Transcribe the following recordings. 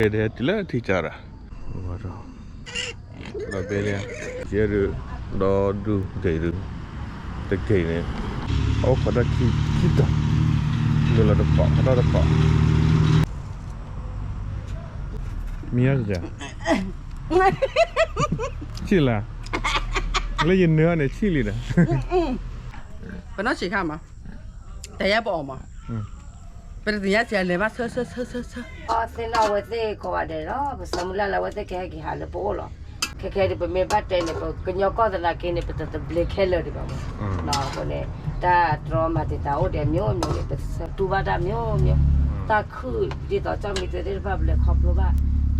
ကဲဒဲတုၤလၢထံကၢ်ရၤ, ဒီးဘဲလၢ, ယဲဒုး, ဒီဒူၣ်ဂ့ၤဒုး, တဂ့ၤန့ၣ်, အိၣ်ခိးတၢ်ခံ, ခံတီၤ, မ့ၢ်လီၤတခိး, ဟးထီၣ်တခိး, မံၤဧါ, ဆံၣ်လၢ, လၢယနၢၤန့ၣ်ဆံၣ်လံဒီး, ပနီၢ်ဆံးခါမး, တယါပအီၣ်မး, ပတသ့ၣ်ညါစၢ်လဲၤဘၣ်ဆၢဆၢဆၢဆၢဆၢ, သ့ၣ်နီၣ်ဝဲသ့ၣ်ကိးဂၤဒဲးလီၤ, ပဆၢမုၢ်လၢ်လၢအဝဲသ့ၣ်ကဟဲက့ၤဟးလၢပအိၣ်လီၤ, ခဲခဲဒုးပမ့ၢ်ဘၣ်တဲန့ၣ် ပကညီကီၢ်သနာ်က့န့ၣ် ပတသဘျ့ခဲလၢာ်ဒံးဘၣ်မး, အဃိန့ၣ်, တၢ်တြီမၤတံာ်တာ်အိၣ်ဒံးအမျိုးမျိုးန့ၣ် ပဆၢတူၢ်ဘၣ်တၢ်မျိုးမျိုး, တၢ်ခုၣ်ဒ်သိးကၠီၣ်မံၤသ့ၣ်တဖၣ်ပလဲၤခီဖျိဘၣ်,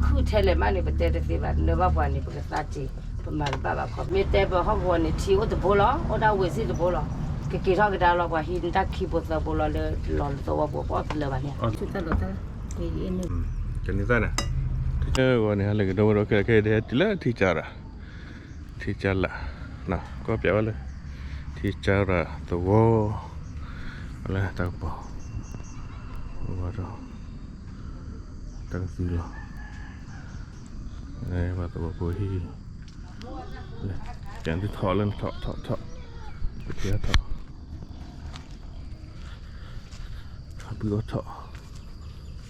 ခုၣ်ထဲလဲၣ်မးန့ၣ် ပတဲတသ့ဘၣ်, နၢ်ဘၣ်ပှၤန့ၣ် ပကသးစ့ၤ, ပမၤတဘၣ်ဘၣ်ခီ, မ့ၢ်တဲပဟီၣ်ကဝီၤန့ၣ် ထံအိၣ်တဘိလီၤ, အိၣ်ဒၣ်ဝ့ၢ်စံၣ်တဘိလီၤ, ကက့ၤထီၣ်ကဒါလီၤ ပှၤဟံးတၢ်ခံဘိသၢဘိလီၤလၢလီၤလၢသဝီပူၤ ပအီၣ်တလၢာ်ဘၣ်န့ၣ်, တနံၤသၣ်န့ၣ်, ဂီၤန့ၣ် ဟဲလၢကဒီဝဲဒီးခဲလၢာ်ခဲအံၤ ဒ်ဟဲတုၤလၢထံကၢ်ရၤ, ထံကၢ်လၢ်, ကီၢ်ပၠးဝဲလၢ, ထံကၢ်ရၤသဝီ, လၢတၢ်ကပီၤ, ဝဲဒီး, တၢ်ကသံလီၤ, ပှၤသဝီဖိဟံၣ်, ကဒုးထီၣ်လၢနထီၣ်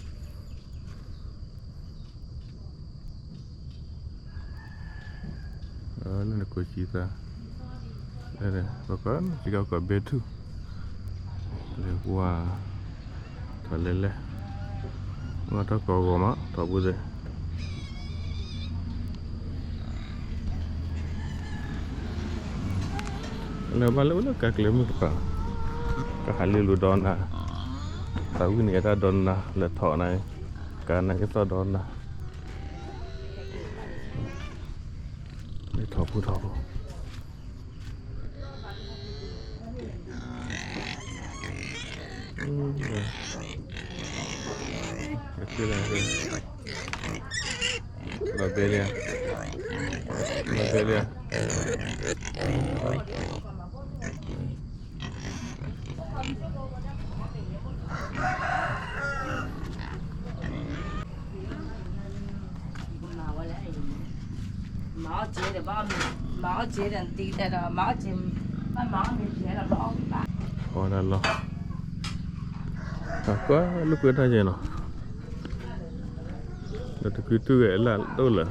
ထီၣ်ထီၣ်, ပထံၣ်ထီၣ်, ဟးဘုအီၣ်ထီၣ် လၢနကိးစံသး, ပကစံကီးဘဲထူၣ်, လဲၤကွၢ်, ထီၣ်လဲၤလဲၤ, မ့ၢ်ထီၣ်ကိးဂီၤမး ထီၣ်ဘိသ့ၣ် လၢဘၣ်လၢအိၣ်လၢကါကျဲမုၢ်ကပၤ, ကဟးလ့လိာ်ဒီးနၤ, သးဝံၣ်န့ၣ်အဲၣ်တၢ်ဒီးနၤ လဲၤထီၣ်နၤ, ကါနၤကသီၣ်ဒီးနၤ, လၢထီၣ်ဖိထီၣ်ဖိ လီၤဘဲလံ, လီၤဘဲလံ, မၤအီၣ်က့ၤဒီး, မၤအီၣ်က့ၤဒီး, မၤအီၣ်က့ၤ, ဘၣ်မၤအီၣ်မ့ၤဖျဲလီၤ, အီၣ်ဝံၣ်ဘၣ်, အီၣ်ဒၣ်လီၤ, ကွၢ်လိာ်ကွဲတၢ်ယဲၢ်နီၤ, ဒီးတကုတူၢ်ဂဲၤလၢ်ဒိၣ်လၢာ်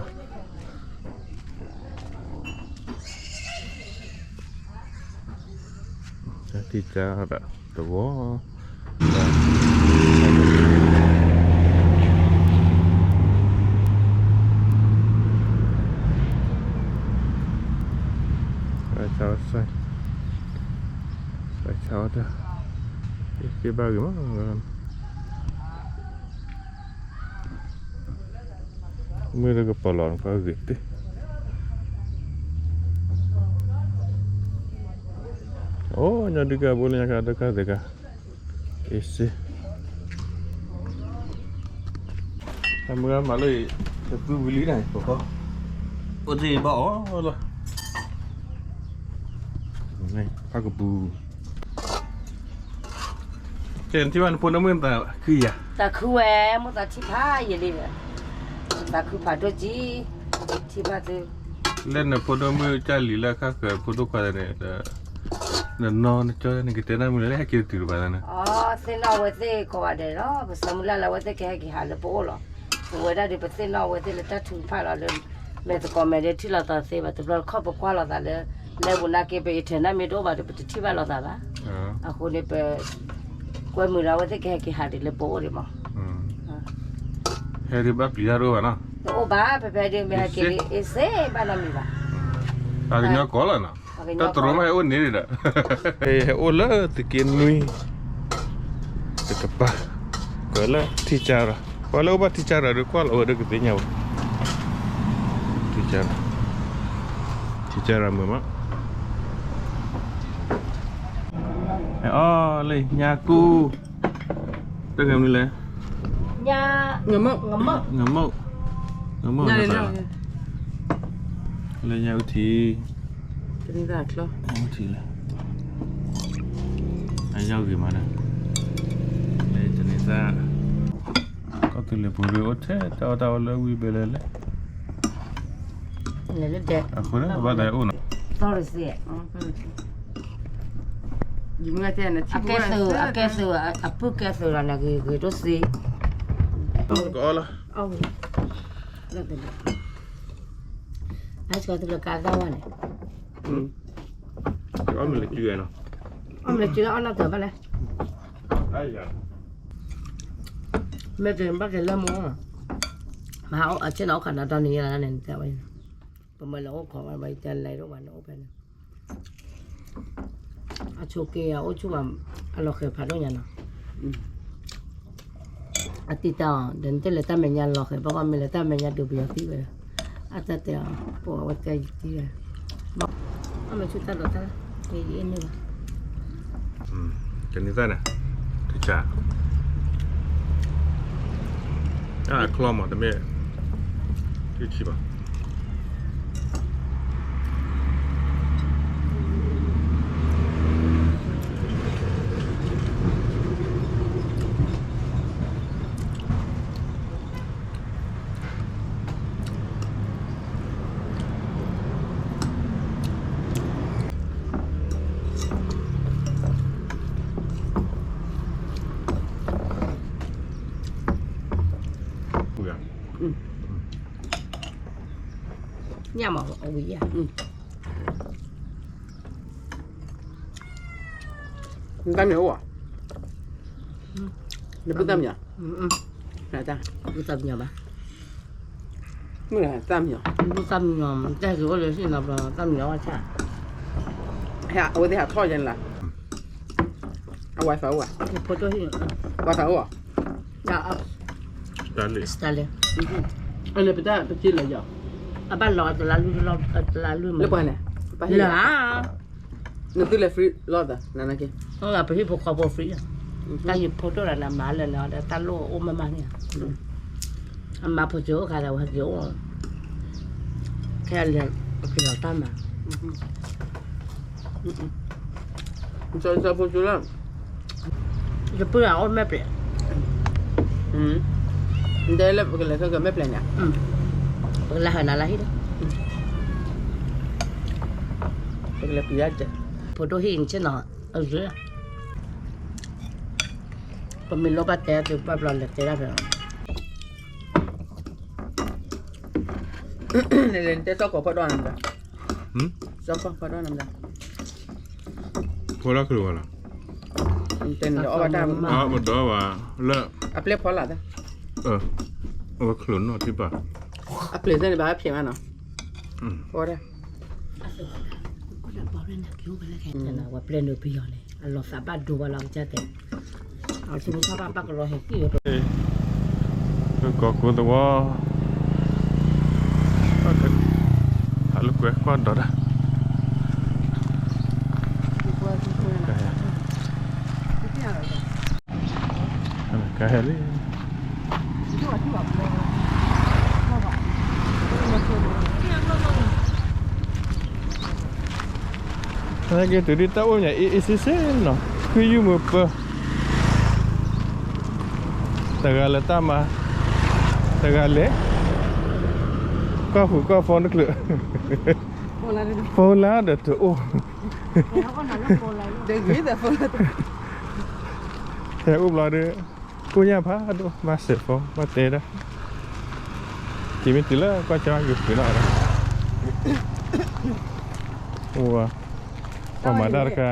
တၢ်ထံၣ်ကါဒၣ်တဝီ, ဆါ, ဆါဝဲတၢ်, က့ဘၣ်ဂ့ၤမး မ့ၢ်လၢကပီၤလီၤနကွၢ်ဂ့ၤတ့ၢ်, အိၣ်ညီဒုးကါဘိလၢညါခါဒုးကါသ့ၣ်ကါ, အ့စ့, အမုၢ်ဂၤမၤလၢ တသူဝံၤလံန့ၣ်, အိၣ်သ့ၣ်ဘၣ်အီၤလီၤ, ဖးကပူၤ ကဲ နထံၣ်ဘၣ်နဖိဒိၣ်မုၣ်သးခုယၤ, သးခုဝဲ, မိၢ်သးထံၣ်ဖးယံာ်လံ, သးခုဖးဒိၣ်ကံ, ထံၣ်ဘၣ်သု, လၢနဖိဒိၣ်မုၣ်ကၢ်လံၤလၢအခါဃၢၤဖိဒိၣ်ခွါန့ၣ်, နနီၢ်နကၠီန့ၣ် ကတဲနၢ်မုာ်လၢဟဲက့ၤတုၤတဘၣ်န့ၣ်, သ့ၣ်နီၣ်ဝဲသ့ၣ်ကိးဂၤဒဲးလီၤ, ပဆၢမုၢ်လၢ်လၢအဝဲသ့ၣ်ကဟဲက့ၤဟးလၢပအိၣ်လီၤ, ပဝဲဒၣ်ဒီးပသ့ၣ်နီၣ်ဝဲသ့ၣ်လၢတၢ်ထုကဖၣ်လီၤလၢ မဲာ်သကိးမဲာ်ဒဲးထံၣ်လိာ်သးသ့ဘၣ်, တဘျီတခီၣ်ပကွၢ်လိာ်သးလၢ လၢပူၤနာ်က့ ပအံၤထဲနၢ်မ့ၢ်တအိၣ်ဘၣ်ဒီး ပတထံၣ်ဘၣ်လိာ်သးဘၣ်, အဃိန့ၣ် ပ ကွဲမုာ်လၢအဝဲသ့ၣ်ကဟဲက့ၤဟးဒံးလၢပအိၣ်ဒံးမး, ဟဲဒုးဘၣ်ပျံၤတၢ်တအိၣ်ဘၣ်နီၤ, တအိၣ်ဘၣ်, ဖဲဖဲဒုးမ့ၢ်ဟဲက့ၤဒုး အ့စ့ဘၣ်နီတမံၤဘၣ်, ပှၤကညီကိးလီၤနီၤ, တၢ်တရိးမးဟဲအိၣ်န့ၣ်ဒံးဒီး, ဟဲအိၣ်လၢသုးက့နွံ တကပၤ, ကွၢ်လၢထံကၢ်ရၤ, ကွၢ်လၢအိၣ်ဘၣ်ထံကၢ်ရၤဒီးကွၢ်လီၤဝဲဒီးကသ့ၣ်ညါဝဲ, ထံကၢ်ရၤ, ထံကၢ်ရၤမုာ်မး, ဟဲအီၣ်လၢညါကူၣ်, တၢ်ဂဲၤမနုၤလဲၣ်, ငမုၣ်, ငမုၣ်, လၢညါအုထံ တနံၤသၣ်ချီ, အုထံလဲၣ်, အယီၢ်ဂ့ၤမးန့ၣ်, လၢတနံၤသၣ်, ကီၢ် လၢပူၤဒုးအိၣ်ထဲတၢ်အီၣ်တၢ်အီလၢဝံၤဘဲလဲၣ်လဲၣ်, အဃိန့ၣ် ဘၣ်သးအိၣ်နီၤ, အကဲသုး အကဲသုး အပုၢ်ကဲသုးလီၤန့ၣ် ဂ့ၤဂ့ၤဒိၣ်သ့, ကအီၣ်လီၤ, အစကီၤသုးလၢကါသၣ်ဝဲန့ၣ်, အီၣ်မ့ၢ်လၢကၠူနီၤ, အီၣ်မ့ၢ်လၢကၠူလၢအီၣ်နီၢ်တၢၤဘၣ်လဲၣ်, မ့ၢ်တဘၣ်က့ၤလၢမိၢ်, မဟါအဆ့ၣ်နီၤအိၣ်ခးဒီးဒီနံၤယဲလီၤန့ၣ် တဲဝဲ, ပမ့ၢ်လၢအိၣ်ခိးဝဲ ဘၣ်ယတဲလဲၤဒိၣ်ဝဲန့ၣ်အိၣ်ဖဲန့ၣ် အဆိက့ၤအအိၣ်ဆူၣ်ဘၣ်, အလီၤဃဲၤဖးဒိၣ်ညါနီၤ, အတံၢ်တၢ်အီၤ ဒီးနတလဲၤတၢ်မဲာ်ညါလီၤဃဲၤ ဘၣ်ဘၣ်မ့ၢ်လဲၤတၢ်မဲာ်ညါဒုးပယီၤသံဝဲဒီး, အတၢ်တဲအီၤ ပိာ်အဝဲတဲယသံဝဲ, အမ့ၢ်ဆူၣ်တၢ်ဒီးတၢ်, ယအ့ၣ်န့ၢ်ဘၣ်, ကနံၤသၣ်န့ၣ်, တဆါ, အချီမးတမ့ၢ်, တဆံဘၣ် ညၣ်မးအဝံၤယၤ, နတၢ်မံၤအိၣ်ဧါ, နပုၢ်တၢ်မံၤဧါ, ပုၢ်တၢ်မံၤဘၣ်, မုၢ်တၢ်မံၤ, တၢ်ကအိၣ်လၢဟံၣ်နီၤ တၢ်မံၤအီၣ်ဆၣ်, အဝဲသ့ၣ်ဟးထီၣ်ယဲန့ၣ်လီၤ, အ wifi အိၣ်ဧါ, ဖိဒိၣ်ဟံၣ်, wifi အိၣ်ဧါ, တၢ်လၢ, ပတၢ်ပစံးလၢယီၤ, အဘၣ်လီၤတလါလွံၢ်လီၤ, တလါလွံၢ်မး, လၢဧါ နသုလဲၤ free လီၤသး နနာ်က့, ပဟံၣ်ဖိဃီဖိ free လီၤ, တၢ်ယဖိဒိၣ်တဂၤန့ၣ် အမၤလၢာ်န့ၣ်ဒီး တၢ်လိၣ်အိၣ်မးမးန့ၣ်, အမၤဖိစၢၤအိၣ်ခါဒီး ဝဲက့ၤအိၣ်, ခဲအံၤလဲၤက့ၤလီၤတၢ်မၤ စီၤဖိစူလၢ, ယပုၢ်အအိၣ်မဲာ်ပျဲၢ်, နတဲလၢပကလဲၤခဲကမဲာ်ပျဲၢ်န့ၣ်, ပကလဲၤဟးနၤလၢဟံၣ်ဒီး, ပကလဲၤပျံၤယၤ, ဖိဒိၣ်ဟံၣ်ဆ့ၣ်နီၤ, အဂ့ၢ်, ပမ့ၢ်လိၣ်ဘၣ်တဲသုပှၢ်ဘျီလဲၤတဲဒၣ်ဖဲလီၤ, နတဲစီၤကီၤဖီဒိၣ်နၤမတၤ, စီၤကီၤဖီဒိၣ်နၤမတၤ ဖိလၢချုးဝဲလီၤ, ပဒီးဘၣ်လၢ, အပျဲၢ်ဖီလာ်, အဝဲချုးနီၢ်ထံပၤ, အပျဲၢ်သ့ၣ်န့ၣ်ဘၣ်ဖျဲးမးနီၤ, ဝဲဒၣ်, ဝဲပျဲၢ်နုာ်ပယီၤန့ၣ် အလီၤသးဘၣ်ဒိဘၣ်လီၤကစၢ်တဲ, အဝဲဘၣ်ကလီဟဲက့ၤဝဲ ကီၢ်ကိးသဝီ, ဟးလိာ်ကွဲကွၢ်ဒီးတၢ်, ကဟဲလံ, နာ်က့တုၤဒ်တၢ်အိၣ်ညါအ့ၣ်အ့ၣ်ဆ့ဆ့နီၤ, ခုယုၢ်မုာ်ပၢၤ, တဂၤလၢတၢ်မၤ, တဂၤလဲၤ, ကွၢ်ဃုာ်ကွၢ်ဖိနချုး, phone လၢဒီးတအိၣ်, ဟဲအိၣ်ဘျီဒီး, ကိၣ်ညၣ်ဖးဒိၣ် ဘၣ်စဲးဖိ ဘၣ်တဲဒၣ်, က့ၤမ့ၢ်တုၤလၢကွၢ်ကၠီဂ့ၤဖုးနီၤဒီး, အိၣ်, ပှၤမၤတၢ်တခါ,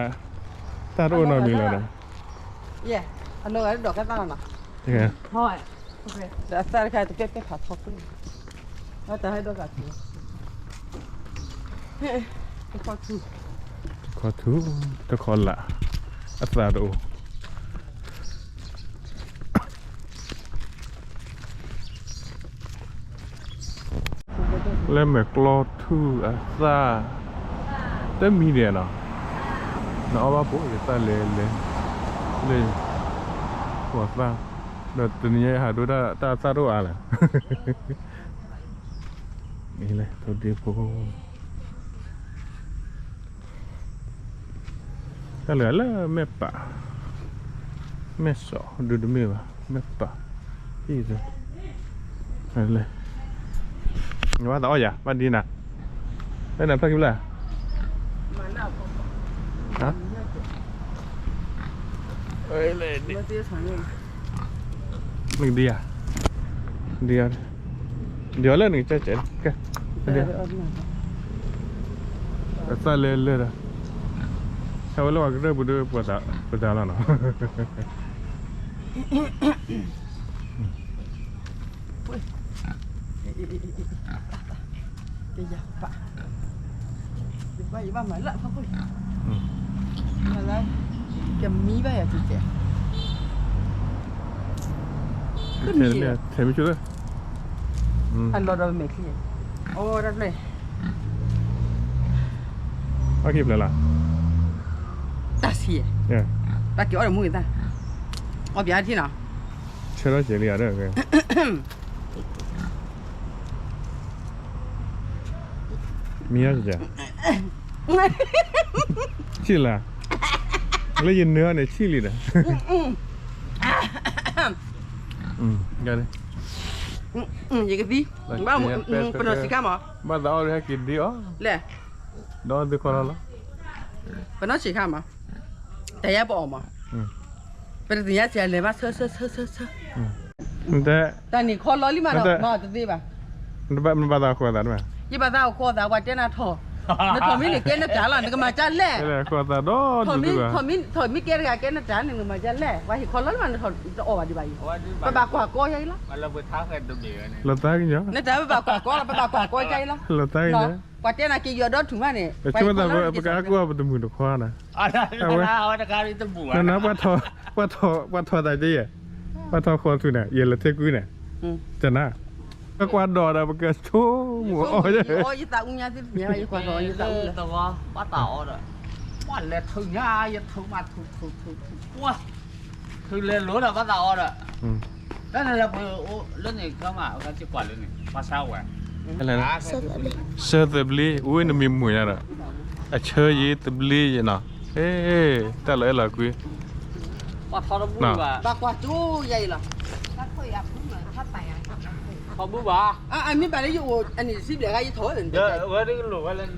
တၢ်တအိၣ်နီတမံၤလီၤဒီး, အနီၢ်ဂၤဒိးကဲသၣ်နီၤ, ဒီးအသၣ်တခါတပဲာ်ပဲာ်ဖးထီၣ်ကွံာ်, တၢ်ဟဲဒီးဂၤထူ, တခီထူ, တခီထူ, တခီလာ်, အသၣ်တအိၣ် လၢမဲာ်ကျီထူအသၣ်, တမံၤဒဲးနီၤ, နအီၣ်ဘၣ်ဖိယသၣ်လဲၤလဲၤ, လၢ, ပှၤသၣ်, ဒီးတနံၤညါဟးဒိတၢ်အသၣ်တအိၣ်အါလၢၤ, အံၤလဲၣ် ထိၣ်ဒ့ဖိ တၢ်လၢလၢမဲာ်ပာ်, မဲာ်စီၤဒုတမ့ၢ်ဘၣ် မဲာ်ပာ်, ဟံၣ်သၢ, လဲၣ်, ဘၣ်သးအီၣ်ယၤ ဘၣ်ဒ်နၤ, လၢနဖျၢၣ်ခံဖျၢၣ်, နကဒံဧါ, ဒံဧါ, ဒံအီၤလၢနကစၢ်စဲး, အသၣ်လဲလၢဒီး, ဟဲဝဲလၢပှၤကရၢၢ်ပူၤဒီး ပှၤတၢ်လီၤနီၤ. ကယၤပာ်, ယဘၣ်ယဘၣ်မၤလၢအဖီခိၣ်, ကမံဘၣ်ယၤကကဲ, ထဲမ့ၢ်ဆိလၢ, အလီၤဒီးမဲာ်ချံ, အိၣ်တၢ်ဖျၢၣ်, အီၣ်ခံဖျၢၣ်လီၤ, တၢ်ဆံး, တၢ်က့ၤအီၣ်ဒီးမူဂ့ၤသၣ်, အီၣ်ပျးထံနီၤ, ဆၢထီၣ်စဲးလံဧါဒီး မံၤအီၤစ့ၢ်, ဆံၣ်လၢ, လၢယနၢၤအီၤန့ၣ်ဆံၣ်လံဒီး, ယကသံ, ပနီၢ်ဆံးခါမး, ဘၣ်သးအီၣ်ဒီးဟဲက့ၤဒ့အီၤ, လဲၣ်, ဒီးသုခီလီၤလီၤ, ပနီၢ်ဆံးခါမး, တၢ်ယါပအီၣ်မး, ပတသ့ၣ်ညါစ့ၢ်လဲၤဘၣ်ဆၢဆၢဆၢဆၢဆၢ တၢ်န့ၣ်ခီလီၤလံမးဒီး မၤတသ့ဘၣ်, နဘၣ်သးဃီသးတမး, ယဘၣ်သးဃီသး ပှၤတဲနၤထီၣ်, နထီၣ်မ့ၢ်န့ၣ်ကဲနတၢ်လီၤ နကမၤကၢ်လဲၣ်, ဃီသးဒီး, ထီၣ်မ့ၢ်ကဲတဂၤကဲနတၢ်န့ၣ် နကမၤကၢ်လဲၣ်, ပှၤဟ့ၣ်ခီလီၤလံမး နတအီၣ်ဘၣ်ဒံးဘၣ်အံၤ, ပဘၣ်ကွၢ်ကီယၤအံၤလီၤ, လၢတၢ်ကညီ, နတၢ်ပဘၣ်ကွၢ်ကီလီၤ ပဘၣ်ကွၢ်ကီယၤအံၤလီၤ, လီၤတၢ်ကညီ, ပှၤတဲနၤက့ၤယီၤဒီထူၣ်မးန့ၣ်, ပကဲမ့ၢ်သးဝဲ ပကဟးကွၢ်ပတမုာ်တခွါနၤ, အဝဲ, နနၤ ပှၤထီၣ်သးက့ယဲ, ပှၤထီၣ်သးက့ယဲ, ပှၤထီၣ်ဃီထူၣ်န့ၣ် ယဲၢ်လၢထဲကွံန့ၣ်, တနၤ, ပကွၢ်ဒီးဒီး ပကဆိကမိၣ်အီၣ်, ယသးအူညါသ့ၣ်တဖၣ် ယကွၢ်ထီၣ်ယသးအူလၢ, ဘၣ်သးအီဒီး, ပှၤလဲၤထုးညါ ယထုးမး ထုးထုးထုးထုးပှၢ်, ထုးလဲၤလိၤဒီးဘၣ်သးအီဒီး, တၢ်န့ၣ်လၢပအိၣ်လၢန့ၣ်ကမၣ် အဝဲသ့ၣ်ကွၢ်လၢန့ၣ် ပှၤဆါဝဲ ဆၢသဘျ့, အဝဲနမံၤမုာ်ညါဒီး, အဆၢယံၤသဘျ့ယံၤနီၤ, တၢ်လီၤအဲၣ်လီၤကွံ, ဘၣ်ကွၢ်ကၠိယၤအံၤလီၤ, ထီဘိဘၣ်, အမ့ၢ်ဘၣ်လၢယအိၣ်အနံၣ်တဆံဘျဲၣ်ဂၤယထီၣ်ဝဲ, ဝဲတကလိာ်ဝဲလၢ, အိၣ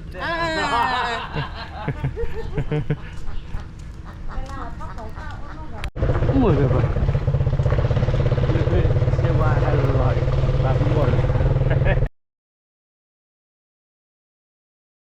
်ဒီးဘၣ်